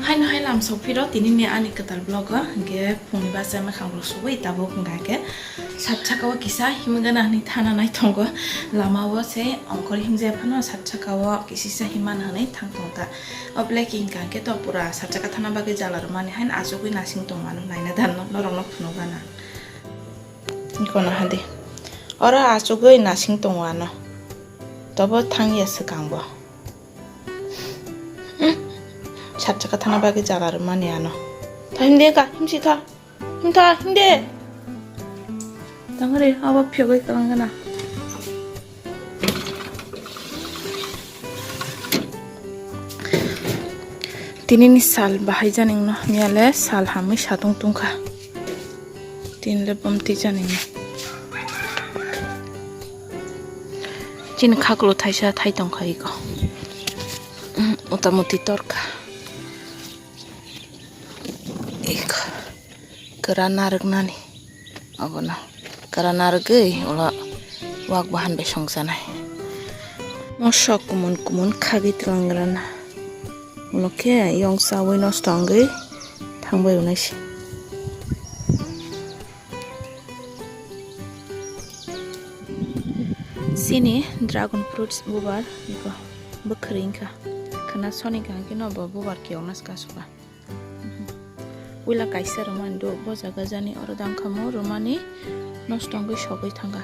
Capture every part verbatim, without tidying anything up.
Haino hai lam sokphiro tinini ani kwtal vlog o, hwnkhe phungni bachai mwkhang rok subui tabuk hwnkha khe sat saka o kisa himgana hwnwi thana nai tongo. Lama o se ongkhor himjaya phano sat saka o kisisa himman hwnwi thang tong ta. O black ink hwnkha khe to pura sat saka thana bagwi jala rwmani haino achugwi nasing tongmano naina dan norokno phunukgana. Ikono hadi. Oro achugwi nasing tongo ano. Tobo thangya swkang bo. Sat saka thana bagwi jala rwmani ano. Tha himde ka, himsi tha. Himtha, himde. Tangri, abo phiyogwi kalang gana. Tinini sal bahai janingno, miyale sal hamwi satung tungkha. Tinle bomti janingno. Chini khaklo thaisa thai tongkha iko. Utamuti torkha. Iko. Kwra narwknani. Obono. Kwra narwgwi ulo wak bahan bai songchanai. Mosok kumun kumun khagwi twlang rana. Ulo khe yong chawi nosto wngwi thangbai unai se. Chini dragon fruits bubar iko bwkhwrwi wngkha. Khwna soni kaham khe no bo bubar kiyokna se kasu kha. Puila kaisa rwmani do, bo jaga jani oro dangkhamo rwmani nosto wngwi sogwi thangkha.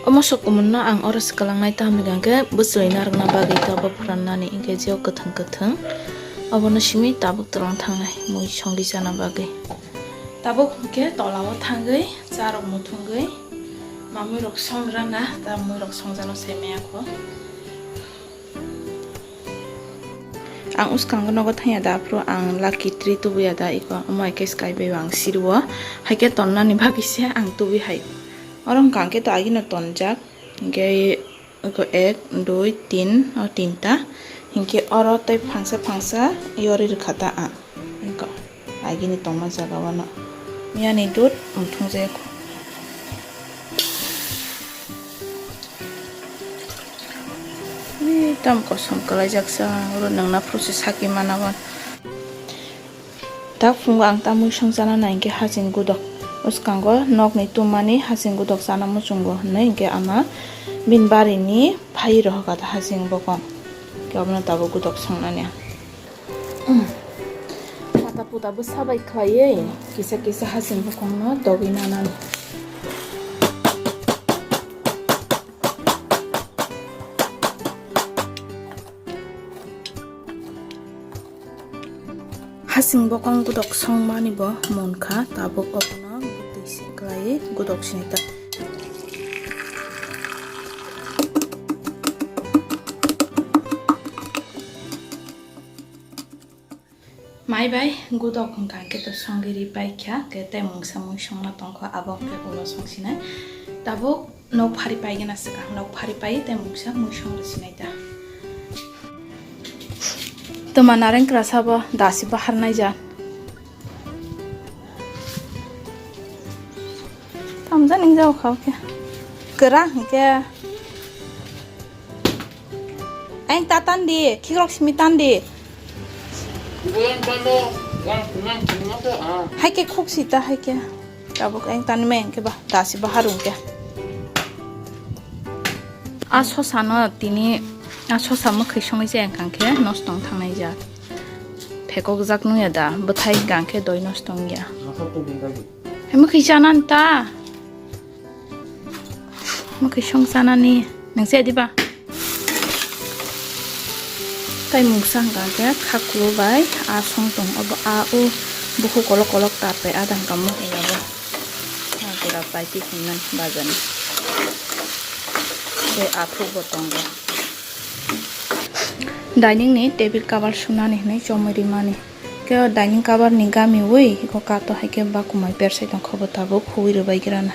Omo sokumunno ang oro swklangnai, tamni hwnkhe bwchwlwi narwkna bagwi tabuk phrannani, hinkhe jeo kwthwng kwthwng obono simi tabuk twlang thangnai mui songwi chana bagwi. Tabuk hinkhe tolao thangwi charok muthungwi mamui rok song rana, ta mui rok songjano sai maya kho. Ang uskango nogo thangya da, aphuru ang lucky tree tubuya da, iko omo hai khe sky bai ang sirio, hai khe tonnani bagwi se ang tubui hai. Oro wngkha ang khe to agino tonjak, hinkhe iko ek, dui, tin, o tinta, hinkhe oro tei phangsa phangsa yori rwkha ta ang. Eko, agini tongma jaga wano. Miyani dud, muthung jaya kho. Ni tam kosom kwlai jak sa, oro nangna phuru se saki mana wan. Tak phungo ang ta mui song chana nai hinkhe haching gudok. Uskango nokni tumani haching gudok chana muchungo hinwi hinkhe ama bini barini phai rohoka ta haching bokong. Hinkhe obono tabuk gudok songnani ang. Mata puta bwsa bai khlaiwi kisa kisa haching bokongno dogwi nanani. Haching bokong gudok songmani bo munkha, tabuk obono bwtwi se khlaiwi gudok sinai ta. Mai bai gudok hwnkha khe to songwi ri paikha, khe tei mungsa mui songna tongkha, abo khe ulo songsinai. Tabuk nok phari paigena swkang, nok phari pai tei mungsa mui songri sinai ta. Toma nareng krasa bo dasi bahar naija. Tamjani jao kha khe. Kwra hwnkhe. Ang ta tan di, khikrok simi tan di. Bulan tamo, yang senang senang ke ah. Hai khe khuk sita hai khe. Tabuk ang tan me ang khe ba, dasi baharung khe. A sosa no tini, a sosa mwkhwi songwi se ang khe nosto wng thangnai ja. Phekok jak nung ya da, bwthai gang khe doi nosto wng ya. Masa tu bintagi. Hai mwkhwi chana ta. Mwkhwi song chanani. Nang se diba? Tai mungsa hwnkha khe khaklu bai a song tong obo a o bukhuk kolok kolok tar pai a dang kamo abo. A gura pai ti hwnwi bazar ni. Tei aphuk bo tongo. Dining ni table cover sunani hwnwi chomwi rimani. Khe o dining cover ni gamiui iko kato hai khe bakumai persai tongkha bo tabuk huui rwbai grana.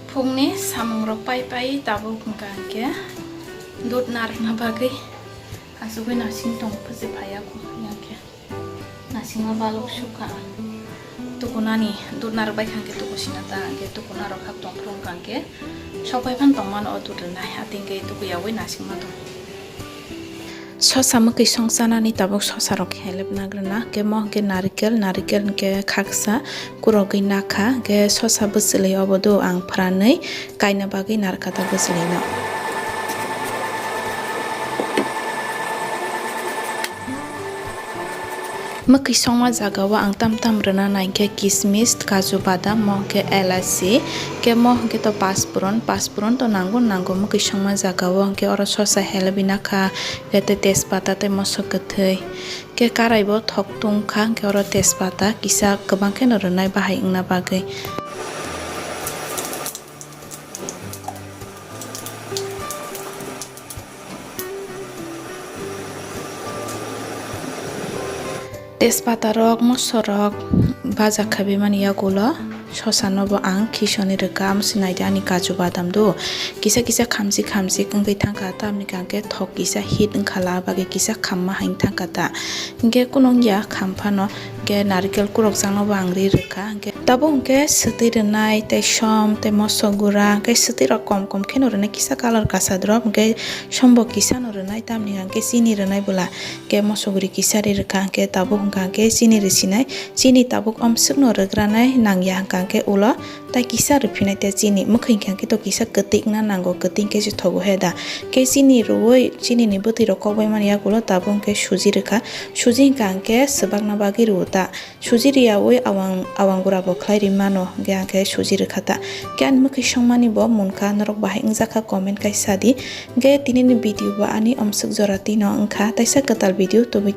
Phungni samungrok pai pai tabuk hwnkha hinkhe dud narwkna bagwi Asugwi nasing tong phusi phaiya kho, yang khe nasingma balok sukha. Tukunani dut narwk bai kha hwnkhe tuku sina ta, hwnkhe tukuna rok hap tong phuru wngkha hwnkhe sok bai phano tongmano o dut rwnai, atwng khe tuku yaui nasingma tong. Sosa mwkhwi song chanani tabuk sosa rok helep nagrwna, hwnkhe mo hwnkhe narikel, narikel hwnkhe khaksa kurogwi nakha, hwnkhe sosa bwchwlwi obo do ang phranwi kaina bagwi narwkha ta bwchwlwino. Mwkhwi songma jagao ang tam tam rwna nai khe kismis, kaju badam, mo hwnkhe elaichi, khe mo hwnkhe to paspuron, paspuron to nango nango mwkhwi songma jagao, hwnkhe oro sosa helebina kha, khe tei tejpata tei moso kwthwi, khe karaibo thok tungkha, hwnkhe oro tejpata kisa kwbang kheno rwnai bahai wngna bagwi. Tejpata rok, moso rok bajak khaibimani yagulo sosa no bo ang khisoni rwkha, amo se naidi ani kaju badam do kisa kisa khamjik khamjik wngwi thangkha, tamni hwnkhe thok kisa heat wngkha la bagwi kisa khamma hai thangkha ta. Hwnkhe kunung ya kham phano, hwnkhe narikel kurokjakno bo ang ri rwkha. Hwnkhe tabuk hwnkhe swtwi rwnai tei som tei moso gura, hwnkhe swtwi rok kom kom kheno rwnai, kisa colour kasa drop, hwnkhe som bo kisa no rwnai, tamni hwnkhe chini rwnai bwla, hwnkhe moso guri kisa ri rwkha, hwnkhe tabuk hwnkha hwnkhe chini ri sinai, chini tabuk omswk no rwgranai nang ya, hwnkha hwnkhe ulo tai kisa rwphinai tei chini mwkhwi hwnkha hwnkhe to kisa kwtwi wngna nango, kwtwi hwnkhe se thogo he da. Khe chini rwui chini ni bwtwi rok kokbai mani yagulo tabuk hwnkhe suji rwkha, suji hwnkha hwnkhe swbakna bagwi rwo ta, suji riyaui awang awang gura bo khlai ri mano, hwnkhe hwnkhe suji rwkha ta. Khe ani mwkhwi songmani bo munkha, norok bahai wngjakha comment kai sa di. Hwnkhe tini ni video bo ani omswk jora tino wngkha, taisa kwtal video tubui.